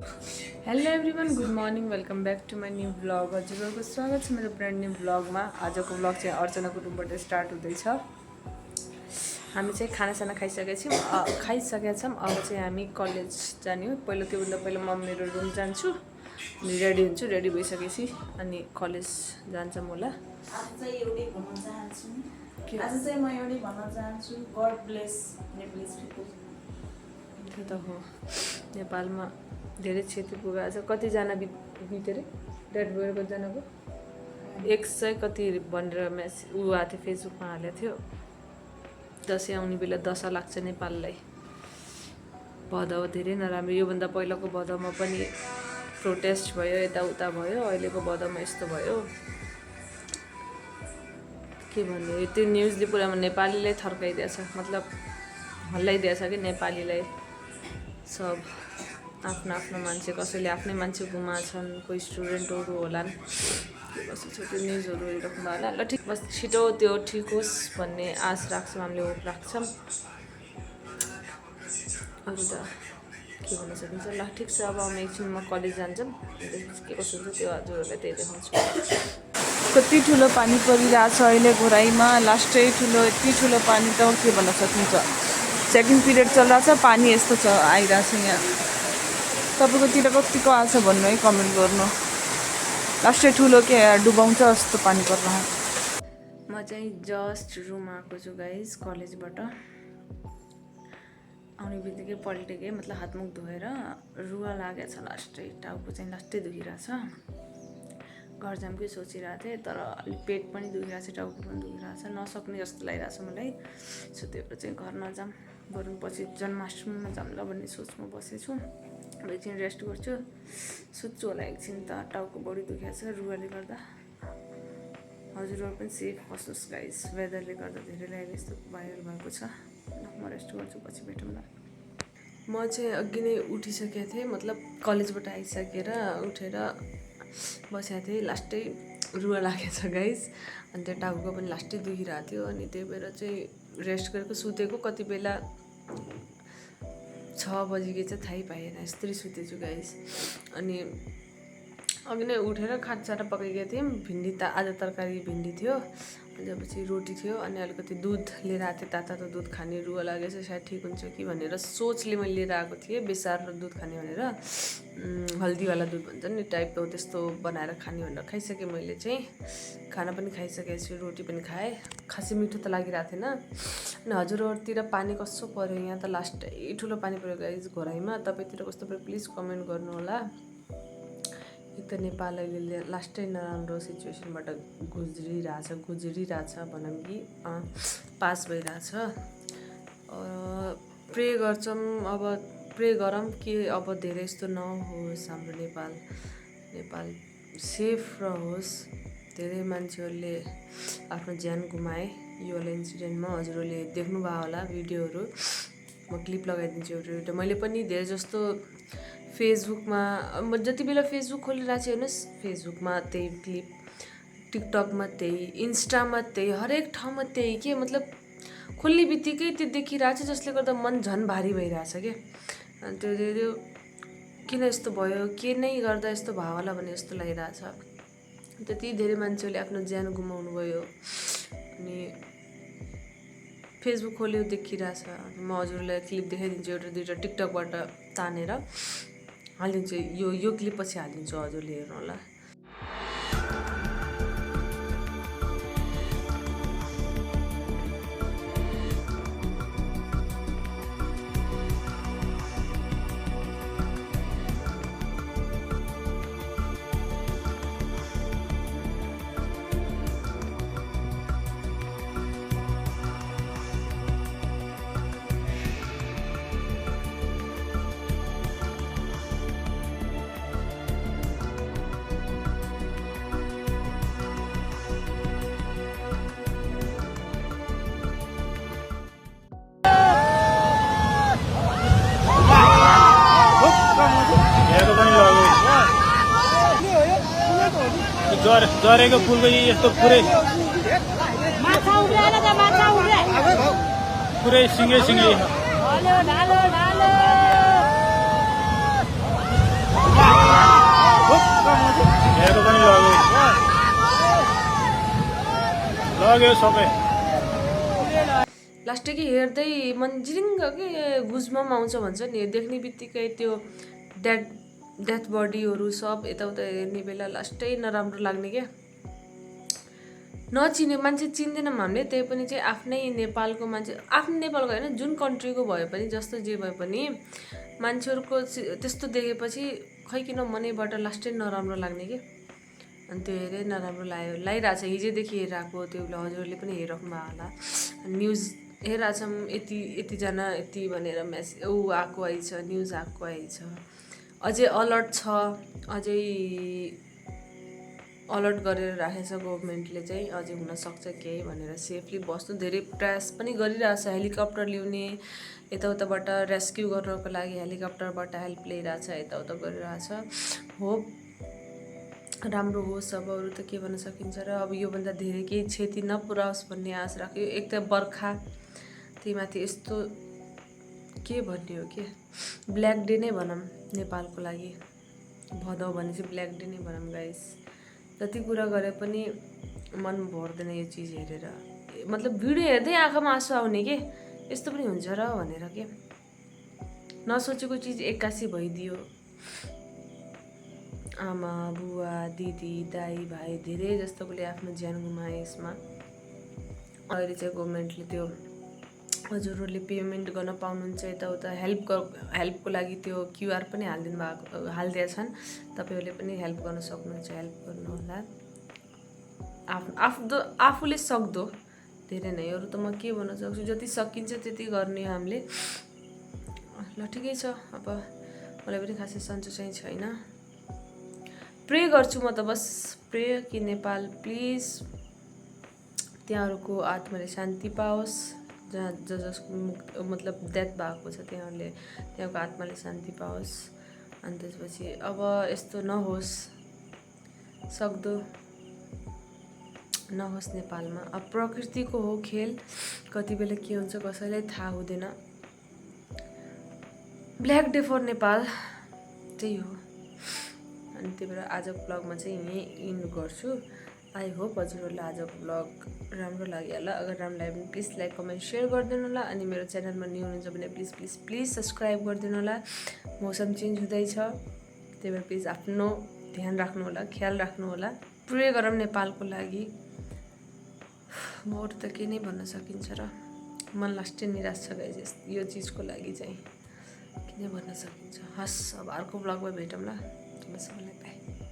Hello everyone good morning welcome back to my new vlog हजुरहरूको स्वागत छ मेरो ब्रान्ड न्यू ब्लगमा। आजको ब्लग चाहिँ अर्चनाको रुमबाट स्टार्ट हुँदैछ। हामी चाहिँ खानासाना खाइसकेका छौँ। अब चाहिँ हामी कलेज जाने हो। त्योभन्दा पहिला म मेरो रुम जान्छु अनि रेडी हुन्छु। रेडी भइसकेपछि अनि कलेज जान्छौँ होला। आज चाहिँ म एउटै भन्न चाहन्छु गड ब्लेस नेपालीज पिपल। त्यो त हो, नेपालमा धेरै क्षति पुगेको छ। कतिजना बित्यो अरे डेड भयो, कतिजनाको 100 कति भनेर ऊ आएको थियो, फेसबुकमा हालेको थियो। दसैँ आउने बेला दशा लाग्छ नेपाललाई। भदौ धेरै नराम्रो। योभन्दा पहिलाको भदौमा पनि प्रोटेस्ट भयो, यताउता भयो। अहिलेको भदौमा यस्तो भयो के भन्ने। त्यो न्युजले पुरामा नेपालीलाई थर्काइदिएछ, मतलब हल्लाइदिएछ कि नेपालीलाई। सब आफ्नो आफ्नो मान्छे, कसैले आफ्नै मान्छे गुमाछन्, कोही स्टुडेन्टहरू होलान्। के कसो छ त्यो न्युजहरू हेरिराख्नु होला। ल ठिक, बस छिटो त्यो ठिक होस् भन्ने आश राख्छौँ, हामीले होप राख्छौँ। अरू त के भन्न सकिन्छ। ल ठिक छ, अब हामी एकछिनमा कलेज जान्छौँ। के कसो हुन्छ त्यो हजुरहरूलाई त्यही देखाउँछु। कति ठुलो पानी परिरहेछ अहिले घोराइमा। लास्टै ठुलो, यति ठुलो पानी त के भन्न सकिन्छ। सेकेन्ड पिरियड चलिरहेछ, पानी यस्तो छ आइरहेछ यहाँ। तपाईँकोतिर कतिको आएको छ भन्नु है, कमेन्ट गर्नु। लास्टै ठुलो के डुबाउँछ जस्तो पानी परिरहेछ। म चाहिँ जस्ट रुम आएको छु गाइज कलेजबाट। आउने बित्तिकै पल्टेकै, मतलब हातमुख धोएर रुवा लागेको छ। लास्टै टाउको चाहिँ लास्टै दुखिरहेछ। घर जामकै सोचिरहेको थिएँ, तर अलिक पेट पनि दुखिरहेछ, टाउको पनि दुखिरहेछ। नसक्ने जस्तो लागिरहेछ मलाई। सो त्यही भएर चाहिँ घर नजाऊँ, बरु पछि जन्माष्टमीमा जाऊँ ल भन्ने सोचमा बसेछु। अब एकछिन रेस्ट गर्छु, सुत्छु होला एकछिन त। टाउको बढी दुखिएको छ रुवाले गर्दा। हजुरहरू पनि सेफ बस्नुहोस् गाइज, वेदरले गर्दा धेरैलाई अहिले यस्तो भाइरल भएको छ। म रेस्ट गर्छु, पछि भेटौँ ल। म चाहिँ अघि नै उठिसकेको थिएँ, मतलब कलेजबाट आइसकेर उठेर बसेको थिएँ। लास्टै रुवा लागेको छ गाइज, अनि त्यो टाउको पनि लास्टै दुखिरहेको थियो। अनि त्यही भएर चाहिँ रेस्ट गरेको, सुतेको कति बेला 6 बजीको चाहिँ थाहै पाएन, यस्तरी सुतेछु गाइज। अनि अघि नै उठेर खाटसाटा पकाइदिएको थियौँ। भिन्डी त आज तरकारी भिन्डी थियो, त्यसपछि रोटी थियो, अनि अलिकति दुध लिएर आएको थिएँ। तातो दुध खाने रुवा लागेछ, सायद ठिक हुन्छ कि भनेर सोचले मैले लिएर आएको थिएँ। बेसार र दुध खाने भनेर, हल्दीवाला दुध भन्छ नि टाइपको, त्यस्तो बनाएर खाने भनेर खाइसकेँ। मैले चाहिँ खाना पनि खाइसकेको छु, रोटी पनि खाएँ। खासै मिठो त लागिरहेको थिएन। अनि हजुरहरूतिर पानी कस्तो पऱ्यो? यहाँ त लास्टै ठुलो पानी पऱ्यो गाइज घोराइमा। तपाईँतिर कस्तो पऱ्यो प्लिज कमेन्ट गर्नु होला। एक त नेपाल अहिले लास्टै नराम्रो सिचुएसनबाट गुज्रिरहेछ भनौँ कि पास भइरहेछ। प्रे गर्छौँ, अब प्रे गरौँ कि अब धेरै यस्तो नहोस्। हाम्रो नेपाल सेफ रहोस्। धेरै मान्छेहरूले आफ्नो ज्यान गुमाए यो वाला इन्सिडेन्टमा। हजुरहरूले देख्नुभयो होला भिडियोहरू, म क्लिप लगाइदिन्छु एउटा एउटा। मैले पनि धेरै जस्तो फेसबुकमा, म जति बेला फेसबुक खोलिरहेको छु हेर्नुहोस्, फेसबुकमा त्यही क्लिप, टिकटकमा त्यही, इन्स्टामा त्यही, हरेक ठाउँमा त्यही के, मतलब खोल्ने बित्तिकै त्यो देखिरहेको छ, जसले गर्दा मन झन् भारी भइरहेछ क्या। अनि त्यो किन यस्तो भयो, के नै गर्दा यस्तो भयो होला भन्ने जस्तो लागिरहेछ। त्यति धेरै मान्छेहरूले आफ्नो ज्यान गुमाउनु भयो। अनि फेसबुक खोल्यो देखिरहेछ। म हजुरलाई क्लिप देखाइदिन्छु एउटा दुइटा, टिकटकबाट तानेर हालिदिन्छु। यो क्लिप पछि हालिदिन्छु, हजुरले हेर्नु होला। जरेको फुलको यस्तो पुरै सिँगै सक्यो सबै लास्टै कि हेर्दै मन जिरिङ्ग के गुजबम आउँछ भन्छ नि देख्ने बित्तिकै त्यो डेथ बडीहरू सब यताउता हेर्ने बेला लास्टै नराम्रो लाग्ने क्या नचिने मान्छे चिन्दैनौँ हामीले त्यही पनि चाहिँ आफ्नै नेपालको मान्छे आफ्नो नेपालको होइन जुन कन्ट्रीको भए पनि जस्तो जे भए पनि मान्छेहरूको त्यस्तो देखेपछि खै किन मनैबाट लास्टै नराम्रो लाग्ने क्या अनि त्यो हेरेर नराम्रो लागिरहेको छ हिजोदेखि हेरिरहेको त्यो हजुरहरूले पनि हेरिराख्नु भएको होला न्युज हेरिरहेछौँ यतिजना यति भनेर आएको आइछ न्युज आएको आइछ अझै अलर्ट छ अझै अलर्ट गरेर राखेको छ गभर्मेन्टले चाहिँ अझै हुनसक्छ केही भनेर सेफली बस्नु धेरै प्रयास पनि गरिरहेछ हेलिकप्टर ल्याउने यताउताबाट रेस्क्यु गर्नको लागि हेलिकप्टरबाट हेल्प लिइरहेछ यताउता गरिरहेछ होप राम्रो होस् अब अरू त के भन्न सकिन्छ र अब योभन्दा धेरै केही क्षति नपुऱ्याओस् भन्ने आश राख्यो एक त बर्खा त्यही माथि यस्तो के भन्ने हो के ब्ल्याक डे नै भनौँ नेपालको लागि भदौ भने चाहिँ ब्ल्याक डे नै भनौँ गाइस जति कुरा गरे पनि मन भर्दैन यो चिज हेरेर मतलब भिडियो हेर्दै आँखामा आँसु आउने के यस्तो पनि हुन्छ र भनेर के नसोचेको चिज एक्कासी भइदियो आमा बुवा दिदी दाइ भाइ धेरै जस्तोले आफ्नो ज्यान गुमाए यसमा अहिले चाहिँ गभर्मेन्टले त्यो हजुरहरूले पेमेन्ट गर्न पाउनुहुन्छ यताउता हेल्पको लागि त्यो क्युआर पनि हालिदिएछन् तपाईँहरूले पनि हेल्प गर्न सक्नुहुन्छ हेल्प गर्नुहोला आफूले सक्दो धेरै नै अरू त म के भन्न सक्छु जति सकिन्छ त्यति गर्ने हामीले ल ठिकै छ अब मलाई पनि खासै सन्चो चाहिँ छैन प्रे गर्छु म त बस प्रे कि नेपाल प्लिज त्यहाँहरूको आत्माले शान्ति पाओस् जसको मतलब डेथ भएको छ त्यहाँको आत्माले शान्ति पाओस् अनि त्यसपछि अब यस्तो नहोस् सक्दो नहोस् नेपालमा अब प्रकृतिको हो खेल कति बेला के हुन्छ कसैलाई थाहा हुँदैन ब्ल्याक डे फर नेपाल त्यही हो अनि त्यही भएर आजको ब्लगमा चाहिँ यहीँ इन्ड गर्छु आई होप हजुरहरूलाई आजको ब्लग राम्रो लाग्यो होला अगर राम्रो लाग्यो भने प्लिज लाइक कमेन्ट सेयर गरिदिनु होला अनि मेरो च्यानलमा न्यू हुनुहुन्छ भने प्लिज प्लिज प्लिज सब्सक्राइब गरिदिनु होला मौसम चेन्ज हुँदैछ त्यही भएर प्लिज आफ्नो ध्यान राख्नु होला ख्याल राख्नु होला प्रे गरौँ नेपालको लागि म अरू त के नै भन्न सकिन्छ र मन लास्टै निराश छ गाइस यो चिजको लागि चाहिँ के नै भन्न सकिन्छ हस् अब अर्को ब्लगमा भेटौँ ल सबैलाई बाई